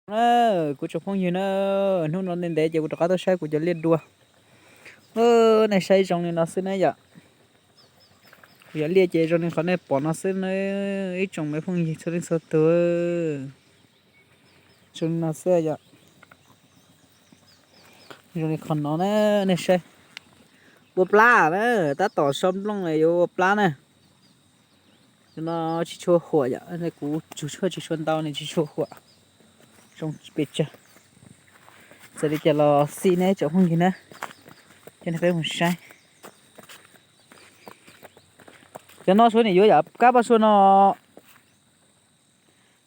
Na, kuv tsoom phooj ywg na, hnub no ntev ntev ces kuv rov qab tuaj saib kuv cov liaj dua. Nej saib zoo li no xwb na yom. Kuv cov liaj ces zoo li qhov nej pom no xwb na, ib tsoom me phooj ywg txhua leej txhua tus. Zoo li no xwb yom. Zoo li qhov no na, nej saib. Ua plab na, tab tom so nplooj yuav ua plab na. Cov no tsis tshua huam yom, kuv tsug tshuaj tsis tshua ntau nws tsis tshua huam. Zoo pes tsawg. Txawm li cas los xij nej tsoom phooj ywg na, coj nej peb mus saib. Cov no suav nim yuav yam kab paj sua no.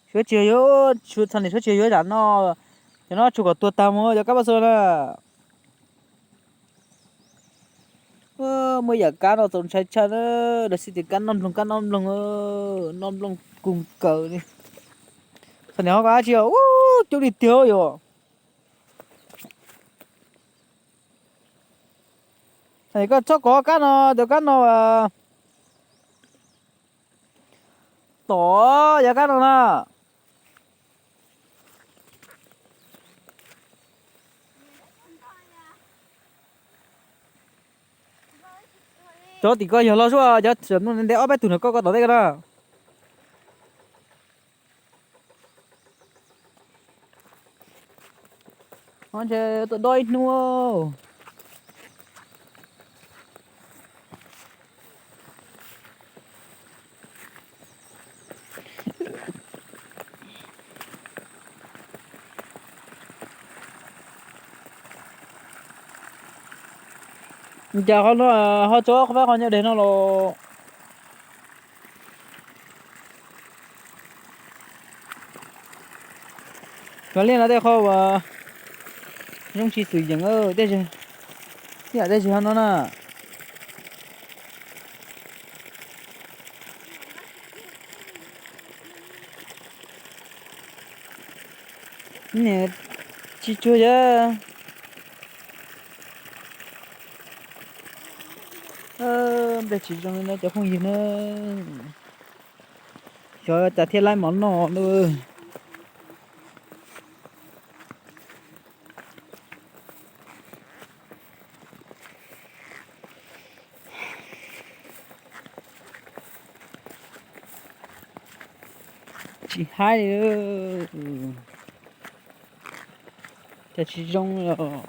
Suav tsis yuav, txhua nim suav tsis yuav yam no. Cov no tsuas kom tuag tag mus cov kab paj sua na. Muaj yam kab no txaus ntshai tshaj na, lawv xij tias kab noj nplooj, kab noj nplooj, noj nplooj kug kaws li. Txhua nim ho koj dab tsi os, coob li tiag yom. Txhua nim koj txhob kov kab no, cov kab no tom yog kab no na. Cov tim ko yog loj suab, cov ntev ob peb tug nrog koj, koj tom tej ko na. Ntshe tuaj dob ib hnub. Cas qhov no ho tso qhov fab qhov nyob deg no los. Cov liaj no tej qhov uas zoo tsis xwm yeem, tej, ib yam tej zig ho no na. Niam tsis tsuag yam. Nplej tsis zoo li no cov phooj ywg na. Xyov cas thiaj laib mov noj na. Tsis haib li, cas tsis zoo li os.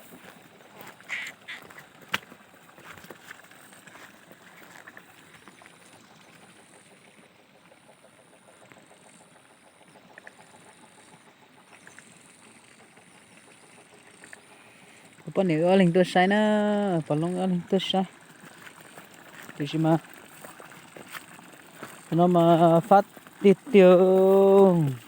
Kuv poj niam wb ob leeg tuaj saib na, Pov Loob wb ob leeg tuaj saib. Tiam sis mas tus no mas fab tiag tiag.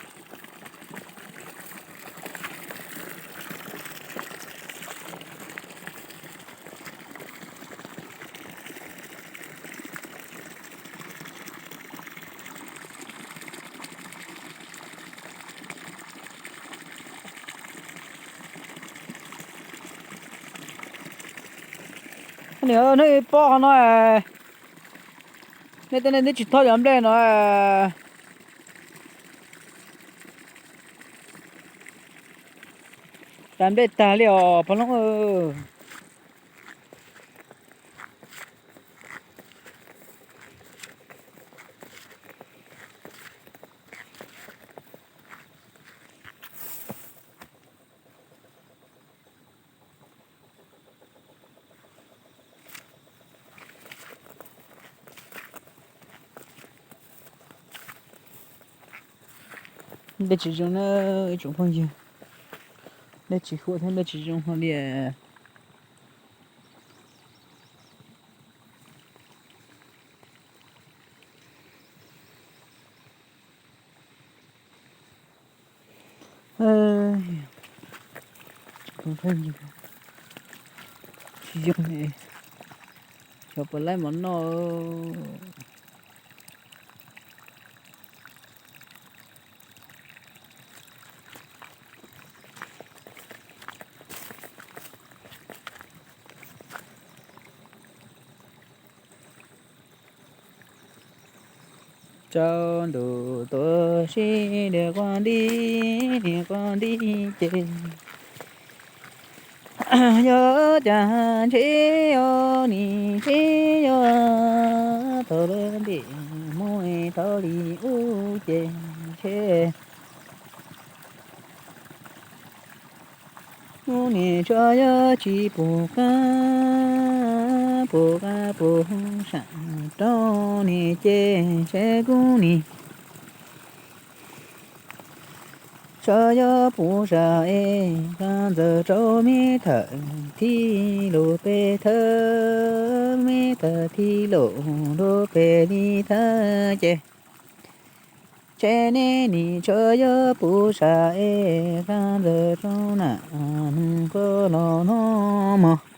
Niam, nej pom qhov no, nej tej nej twb tsis thov cov nplej no. Cas nplej tag li os Pov Loob. Nplej tsis zoo na, ib tsoom phooj ywg. Nplej tsis huam thiab nplej tsis zoo hlo li. Tsis zoo, xyov puas laib mov noj. Rau ntuj tuaj sib de quaj nti, quaj nti ces yog cas ntshe yog nim ntshe yog thaum lub ntim mus tau li ub ces ntshe kuv nim tsuas yog tsis pum qab, pum qab pum sam rau nim ces ntshe kuv nim tsuas yog pum sam es qab ntxaws rau me thawj thib lus peb thawj, me thawj thib lus lub peb li thawj ces ntshe nej nim tsuas yog pum sam es qab ntxaws rau nam nws koj los no mog.